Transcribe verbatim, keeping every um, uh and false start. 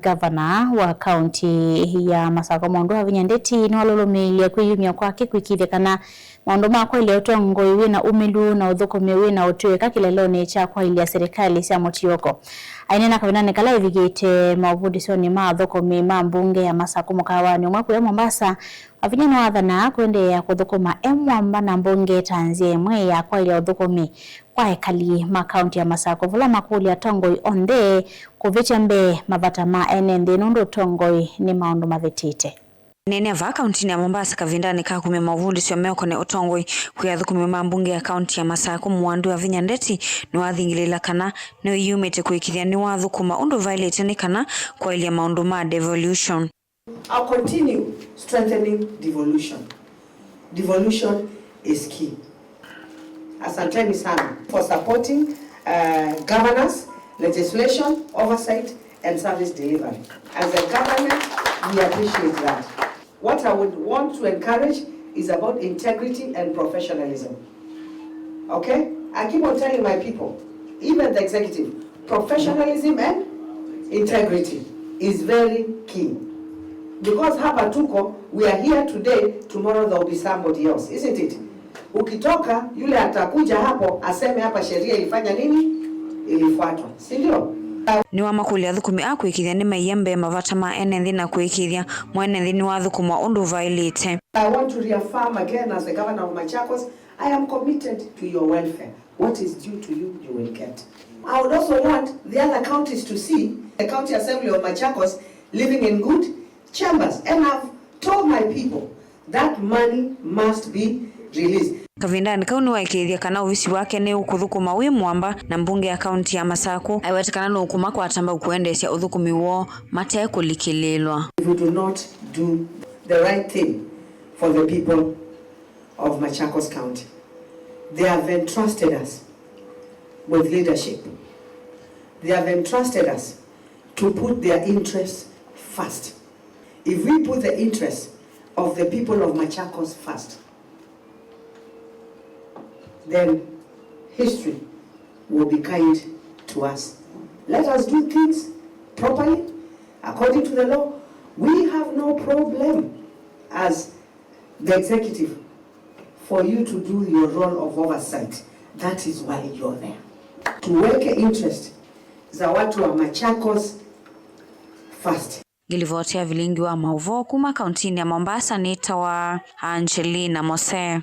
Ngavana wa kaunti ya Masakũ Mwandu Wavinya Ndeti nĩwalũlũmĩĩlye kwĩyumya kwake kũĩkĩĩthya kana maũndũ ma kwaĩlya ũtongoi wĩ na umĩlu na ũthũkũmi wĩ na ũtw'ĩka kĩlelonĩ kya kwaĩlya silikalĩ sya mũtiũko. Aineena kavindanĩ kala evikĩte maũvundĩsyonĩ ma athũkũmi ma mbunge ya Masakũ mũkaawanĩ ũmwe kũya Mombasa, Wavinya nĩwathanaa kũendeea kũthũkũma e mwamba na mbunge ta nzĩa ĩmwe ya kwaĩlya ũthũkũmi kwa ekali ma kaunti ya Masakũ, vala makũlya atongoi onthe kũvĩtya mbee mavata ma ene nthĩ nũndũ ũtongoi nĩ maũndũ mavĩtĩte. Aneenea vaa kauntinĩ ya Mombasa kavindanĩ ka kumya maũvundĩsyo meũkonĩ ũtongoi kwĩ athũkũmi ma mbunge ya kaunti ya Masakũ, Mwandu Wavinya Ndeti nĩwathingĩlĩĩla kana nĩwĩyumĩtye kũĩkĩĩthya nĩwathũkũma ũndũ vaĩlĩte nĩ kana kwaĩlya maũndũ ma devolution. I'll continue strengthening devolution. Devolution is key. Asanteni sana for supporting, uh, governance, legislation, oversight, and service delivery. As a government, we appreciate that. What I would want to encourage is about integrity and professionalism. Okay? I keep on telling my people, even the executive, professionalism and integrity is very key. Because hapa tuko, we are here today, tomorrow there will be somebody else, isn't it? Ukitoka, yule atakuja hapo aseme hapa sheria ilifanya nini? Ilifuatwa, si ndio? Nĩwamakũlya athũkũmi aa kũĩkĩĩthya nĩmaia mbee mavata ma ene nthĩ na kũĩkĩĩthya mwene nthĩ nĩwathũkũma ũndũ vaĩlĩte. I want to reaffirm again as the governor of Machakos, I am committed to your welfare. What is due to you, you will get. I would also want the other counties to see the County Assembly of Machakos living in good chambers. And I've told my people that money must be released. Kavindanĩ kau nĩwaĩkĩĩthya kana ovisi wake nĩũkũthũkũma wĩ mwamba na mbunge ya kaunti ya Masakũ. Aiweta kana nũkũmakwata mbau kũendeesya ũthũkũmi woo mate kũlikĩlĩĩlwa. If we do not do the right thing for the people of Machakos County, they have entrusted us with leadership. They have entrusted us to put their interests first. If we put the interests of the people of Machakos first, then history will be kind to us. Let us do things properly, according to the law. We have no problem as the executive for you to do your role of oversight. That is why you're there. Tuweke interest za watu wa Machakos first. Ngĩlivoti ya vilingi wa maũvoo kuma kauntinĩ ya Mombasa nĩtawa Angelina Mose.